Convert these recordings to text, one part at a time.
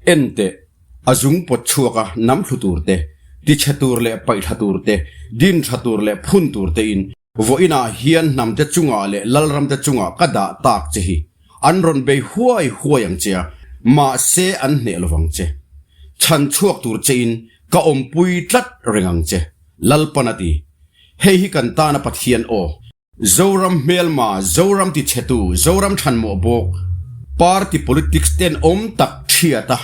En teh, a zung pawt chhuak a nam thlu tur te, tichhe tur leh paihthla tur te, din tha tur leh phun tur tein vawiinah hian hnamte chungah leh lalramte chungah ka dah tak che hi an rawn bei huai huai ang che a, mahse an hneh lovang che. Chhan chhuak tur chein ka awmpui tlat reng ang che, Lalpan a ti. Hei hi kan tana Pathian aw. Zoram hmelma, Zoram tichhetu, Zoram thanmawh bawk, party politics ten awm tak thiat a,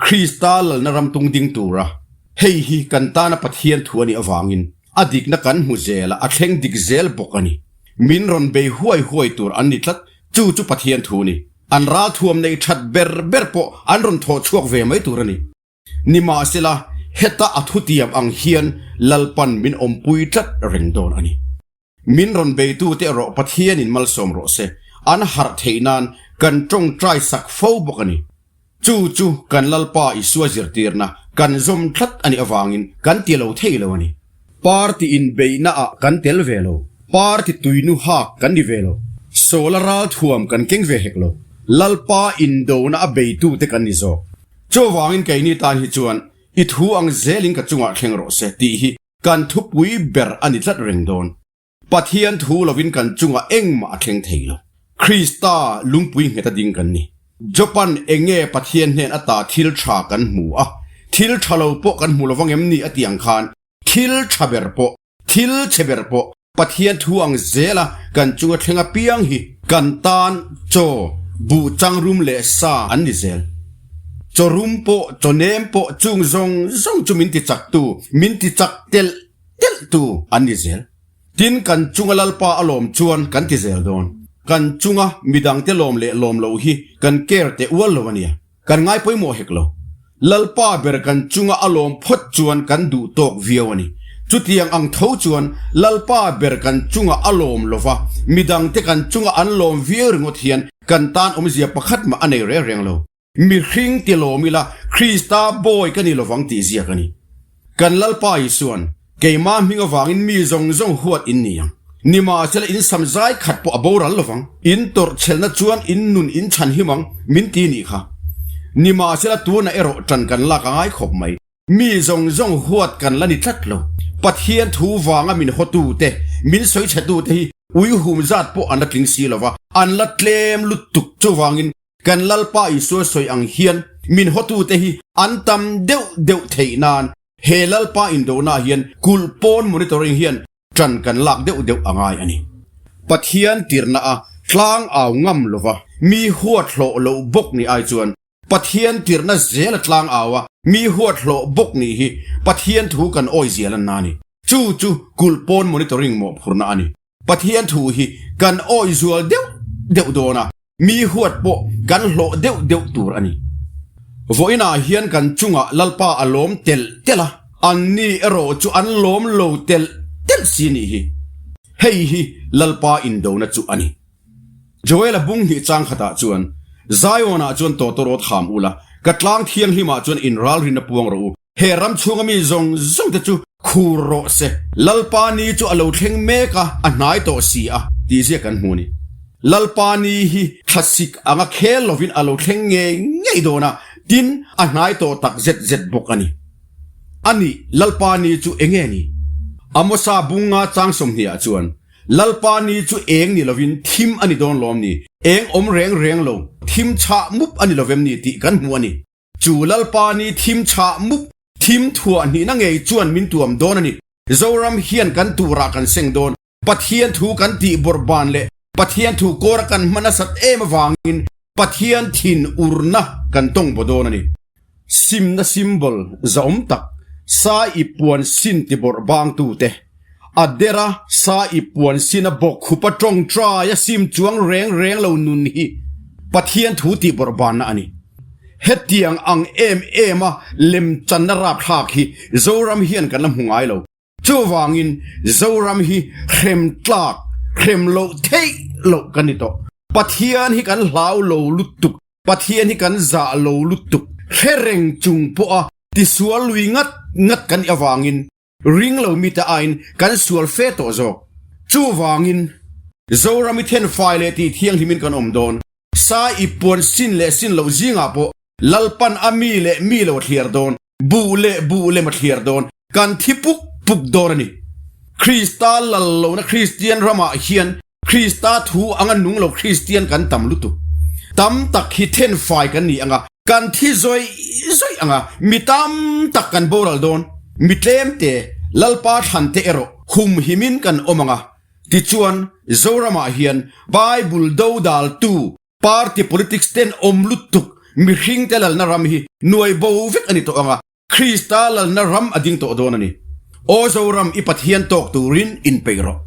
Krista lalna ram tung ding tura hei hi kan tana Pathian thu a nih avangin a dikna kan hmu zel a, a thleng dik zel bawk a ni. Min rawn bei huai huai tur an ni tlat, chu chu Pathian thu a ni. An ralthuam nei that ber ber pawh an rawn thawh chhuak ve mai tur a ni. Nimahsela, heta a thutiam ang hian Lalpan min awmpui tlat reng dawn a ni. Min rawn beitute erawh Pathianin malsawm rawh se, an harh theih nan kan tawngtai sak fo bawk a ni. Chu chu kan Lalpa Isua zirtirna kan zawm tlat a nih avangin kan ti lo thei lo a ni. Party inbeihna ah kan tel ve lo, party tuinu hak kan ni ve lo, sawla ralthuam kan keng ve hek lo, Lalpa indona a beitute kan ni zawk. Chuvangin keini tan hi chuan i thu ang zelin ka chungah thleng rawh se tih hi Kan thupui ber a ni tlat reng dawn. Pathian thu lovin kan chungah engmah a thleng thei lo. Krista lungpui nghet a ding kan ni. Jopan enge Pathian hnen ata thil tha kan hmu a, thil tha lo pawh kan hmu lovang em ni a tih ang khan thil tha ber pawh, thil chhe ber pawh Pathian thu ang zela kan chunga thleng apiang hi kan tan chaw, buh changrum leh sa an ni zel. Chaw rum pawh, chaw nem pawh chung zawng zawng chu min ti chaktu, min ti chak telh telhtu an ni zel. Tin, kan chunga Lalpa a lawm chuan kan ti zel dawn. Kan chunga midangte lawm leh lawm loh hi kan care teh ual lo a nia. Kan ngai pawimawh hek lo. Lalpa ber kan chunga a lawm phawt chuan kan duh tawk viau a ni. Chutiang ang tho chuan Lalpa ber kan chunga a lawm lo va, midangte kan chunga an lawm viau ringawt hian kan tan awmzia pakhat mah a nei reng reng lo. Mihring ti lawm ila Krista bawi ka ni lovang tih ziak a ni. Kan Lalpa Isuan, Keimah hming avangin mi zawng zawng huat in ni ang. Nimahsela in sam zai khat pawh a boral lovang. In tawrhchhelna chuan in nun in chhan him ang, min ti nih kha. Nimahsela tunah erawh ṭan kan lak a ngai khawp mai. Mi zawng zawng huat kan la ni tlat lo. Pathian thu vanga min hawtute, min sawichhetute hi uihum zat pawh an la tling si lova, an la tlem lutuk. Chuvangin Kan Lalpa Isua sawi ang hian min hawtute hi an tam deuh deuh theih nan he Lalpa indona hian kulh pawn monitoring hian ṭan kan lak deuh deuh a ngai a ni. Pathian tirna a tlang au ngam lova mi huat hlawh loh bawk ni ai chuan Pathian tirna zel a tlang au a mi huat hlawh bawk nih hi Pathian thu kan awi zial an na a ni. Chu chu kulh pawn monitoring mawhphurhna a ni. Pathian thu hi kan awi zual deuh deuh dawn a, mi huat pawh kan hlawh deuh deuh tur a ni. Vawiinah hian kan chungah Lalpa a lawm telh telh a, anni erawh chu an lawm lo telh telh si nih hi. Hei hi Lalpa indona chu a ni. Joel-a bung hnih chang khatah chuan, Zion-ah chuan tawtawrawt ham ula, ka tlang thianghlimah chuan inralrinna puang rawh u, He ram chhunga mi zawng zawng te chu khur rawh se. Lalpa ni chu a lo thleng mek a, a hnai tawh si a, tih zia kan hmu a ni. Lalpa ni hi thlasik anga khel lovin a lo thleng ngei ngei dawn a, tin, a hnai tawh tak zet zet bawk a ni. A nih, Lalpa ni chu enge ni? Amosa bunga chang 20 ah chuan, Lalpa ni chu eng ni lovin thim a ni dawn lawm ni? Eng awm reng reng lo, thim chhah mup a ni lovem ni tih kan hmu a ni. Chu Lalpa ni thim chhah mup thim thuah hnihna ngei chuan min tuam dawn a ni. Zoram hian kan turah kan seng dawn. Pathian thu kan tih bawrh ban leh Pathian thu kawra kan hma nasat em avangin Pathian thin urna kan tawng baw dawn a ni. Simna symbol zahawm tak sa i puan sin ti bawrh bangtute a dera sa i puan sin a bawk khupa tawngtai a sim chuang reng reng lo nun hi Pathian thu tih bawrh banna a ni. Hetiang ang em em a lemchanna rapthlak hi Zoram hian kan la hmu ngai lo. Chuvangin Zoram hi hrem tlak, hrem loh theih loh kan ni tawh. Pathian hi kan hlau lo lutuk, Pathian hi kan zah lo lutuk. Hre reng chung pawha tisual lui ngat ngat kan nih avangin ring lo mite aiin kan sual fe tawh zawk. Chuvangin Zoram i thenfai leh tih thianghlimin kan awm dawn. Sa i puan sin leh sin loh zingah pawh. Lalpan a mi leh mi lo a thliar dawn, buh leh buh lem a thliar dawn, kan thi puk puk dawn a ni. Krista lal lohna Kristian ramah hian Krista thu anga nung lo Kristian kan tam lutuk. Tam tak hi thenfai kan ni anga, kan thi zawih zawih anga, mi tam tak kan boral dawn. Mi tlemte, Lalpa thlante erawh humhimin kan awm anga, tichuan Zoramah hian Bible dodaltu Party politics ten awm lutuk mihringte lalna ram hi nuai bo vek a ni tawh ang a, Krista lalna ram a ding tawh dawn a ni. Aw Zoram i Pathian tawk turin inpeih rawh.